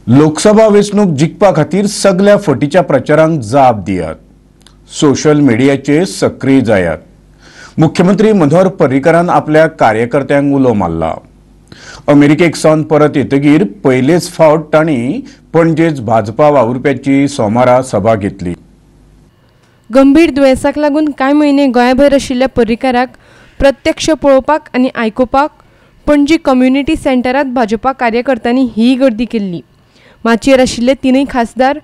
लोकसभा वेंचणूक जिखपा खातीर सगल्या फटीच्या प्रचारांक जाप दियात, सोशल मिडियाचेर सक्रीय जायात. मुख्यमंत्री मनोहर पर्रीकरान आपल्या कार्यकर्त्यांक उलो मारला. अमेरिकेक सावन परत येतगीर पयलेच फावट तांणी पणजेच भाजपा वावुरप्याची सोमारा सभा घेतली. गंभीर दुयेंसाक लागून कांय म्हयने गोंयाभायर आशिल्ल्या पर्रीकराक प्रत्यक्ष पळोवपाक आनी आयकुपाक पणजी कम्युनिटी सेंटरांत भाजपा कार्यकर्त्यांनी ही गर्दी केल्ली. माचयेर आशिल्ले तिनूय खासदार,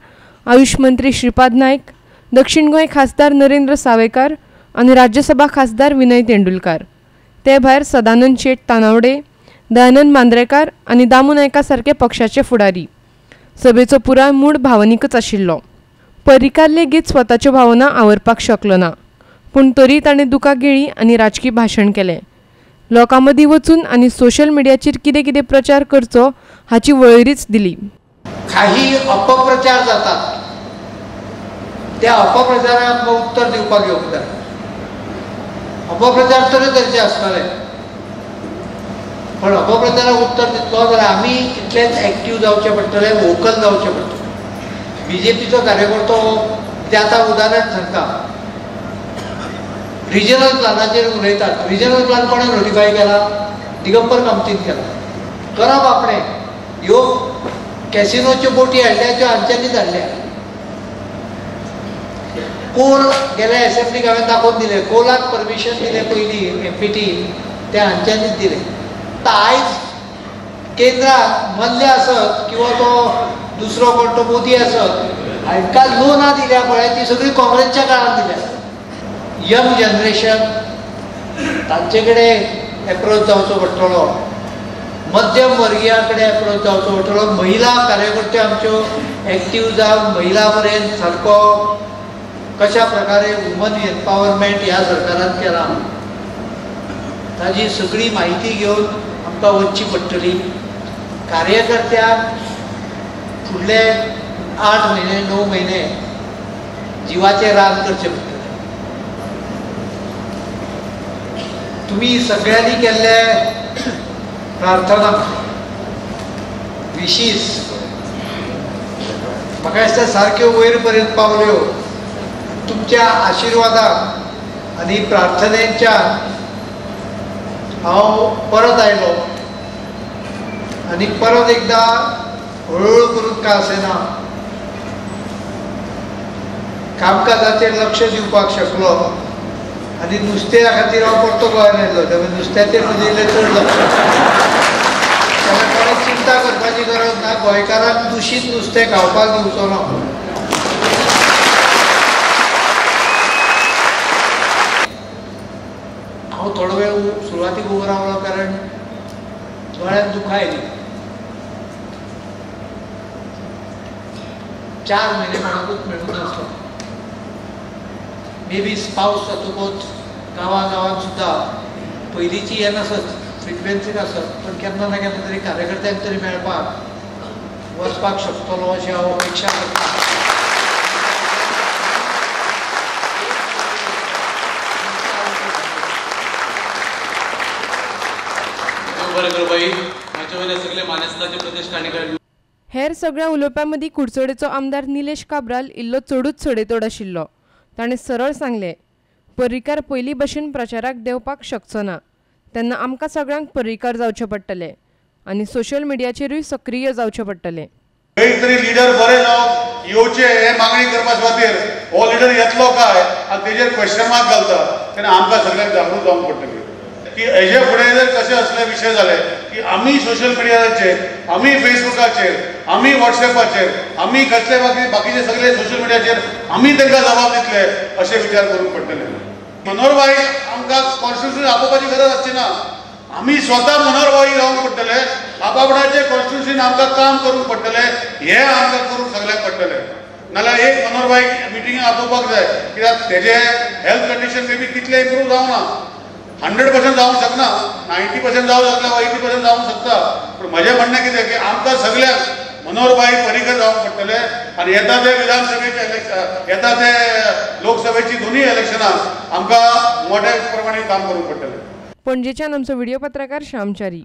आयुष मंत्री श्रीपाद नायक, दक्षिण गोंय खासदार नरेंद्र सावयकार आनी राज्यसभा खासदार विनय तेंडुलकार, ते भायर सदानंद शेट तानावडे, दयानंद मांद्रेकार आनी दामू नायका सारके पक्षाचे फुडारी. सभेचो पुराय मूड भावनिकच आशिल्लो. पर्रीकार लेगीत स्वताच्यो भावना आवरपाक शकलो ना, पूण तरी ताणें दुकां गिळ्ळीं आनी राजकी भाशण केलें. लोकां मदीं वचून आनी सोशल मिडियाचेर कितें कितें प्रचार करचो हाची वळेरीच दिली. काही अपप्रचार जातात, त्या अपप्रचाराक आमकां उत्तर दिवपाक येवंक जाय. अपप्रचार तरेतरेचे आसतले, पण अपप्रचाराक उत्तर दितलो जाल्यार आमी तितलेच एक्टीव जावचें पडटलें, वोकल जावचें पडटलें. बीजेपीचो कार्यकर्तो ते आतां उदाहरण सांगता, रिजनल प्लानाचेर उलयतात. रिजनल प्लान कोणें नोटिफाय केला? दिगंबर कामतीन केला. करप आपणें. ह्यो कॅसिनोच्यो बोटी हाडल्या त्यो हांच्यांनीच हाडल्या. कोल गेल्या एसेंब्लीक हांवें दाखोवन दिलें, कोलाक परमिशन दिलें पयलीं एमपीटी, तें हांच्यांनीच दिलें. आतां आयज केंद्राक मल्ले आसत किंवा तो दुसरो कोण तो मोदी आसत, हांकां लोनां दिल्या पळय ती सगळी काँग्रेसच्या काळान दिल्या. यंग जनरेशन तांचे कडेन एप्रोच जावचो पडटलो, मध्यम वर्गिया कडेन एप्रोच जावचो पडटलो. महिला कार्यकर्ते आमच्यो एक्टीव जावन महिला पर्यंत सारको कशा प्रकारे वुमन एम्पावरमेंट ह्या सरकारान केलां ताजी सगळी म्हायती घेवन आमकां वचची पडटली. कार्यकर्त्यांक फुडले 8 म्हयने 9 म्हयने जिवाचें रान करचें पडटलें. तुमी सगळ्यांनी केल्ले प्रार्थना विशीस म्हाका दिसता सारक्यो वयर पर्यंत पावल्यो. तुमच्या आशिर्वादान आनी प्रार्थनेच्यान हांव परत आयलो आनी परत एकदां हळूहळू करून का आसना कामकाजाचेर लक्ष दिवपाक शकलो आनी नुस्त्या खातीर हांव परतो गोंयांत आयलो. त्यामुळे नुस्त्याचेर म्हजें इल्लें चड लक्ष. तेन्ना कोणें चिंता करपाची गरज ना, गोंयकारांक दुशीत नुस्तें खावपाक दिवचो ना. हांव थोडो वेळ सुरवातीक उबो रावलो कारण दोळ्यांत दुखां आयलीं. 4 म्हयने कोणाकूच मेळूंक नासलो. मे बी पावस जातकूच गांवां गांवांत सुद्दां पयलींची हें नासत, फ्रिक्वेन्सी नासत, पण केन्ना ना केन्ना तरी कार्यकर्त्यांक तरी मेळपाक वचपाक शकतलो अशी हांव अपेक्षा करतां. हेर सगळ्या उलोवप्यां मदीं कुडचडेचो आमदार निलेश काब्राल इल्लो चडूच सडेतोड आशिल्लो. ताणें सरळ सांगलें, पर्रीकार पयलीं भशेन प्रचाराक देंवपाक शकचो ना, तेन्ना आमकां सगळ्यांक पर्रीकार जावचें पडटलें आनी सोशल मिडियाचेरूय सक्रीय जावचें पडटलें. एक तरी लिडर बरे जावन येवचे हे मागणी करपा खातीर हो लिडर येतलो काय आनी तेजेर क्वेश्चन मार्क घालता तेन्ना आमकां सगळ्यांक जागृत जावंक पडटलें की हेजे फुडें जर कशें असले विशय जाले की आमी सोशल मिडियाचेर, आमी फेसबुकाचेर, आमी वॉट्सएपाचेर, आमी कसले बाकीचे सगळे सोशल मिडियाचेर आमी तांकां जबाब दितले अशे विचार करूंक पडटले. मनोहरभाई आमकां कॉन्स्टिट्युशन आपोवपाची गरज आसची ना, आमी स्वता मनोहरभाई जावंक पडटले. आपापणाचे कॉन्स्टिट्युशन आमकां काम करूंक पडटलें, हें आमकां करूंक सगळ्यांक पडटलें. नाल्यार एक मनोहरभाई मिटिंग आपोवपाक जाय, कित्याक तेजे हेल्थ कंडिशन मे बी तितलें इम्प्रूव जावना, 100% जावंक शकना, 90% जावंक शकता वा 80% जावंक शकता. पूण म्हजें म्हणणें कितें की आमकां सगळ्यांक मनोहरभाई पर्रीकर जावंक पडटलें आनी येता ते विधानसभेचे इलेक्शन, येता ते लोकसभेची दोनूय इलेक्शनां आमकां मोठ्या प्रमाणे काम करूंक पडटलें. पणजेच्यान आमचो व्हिडिओ पत्रकार श्यामचारी.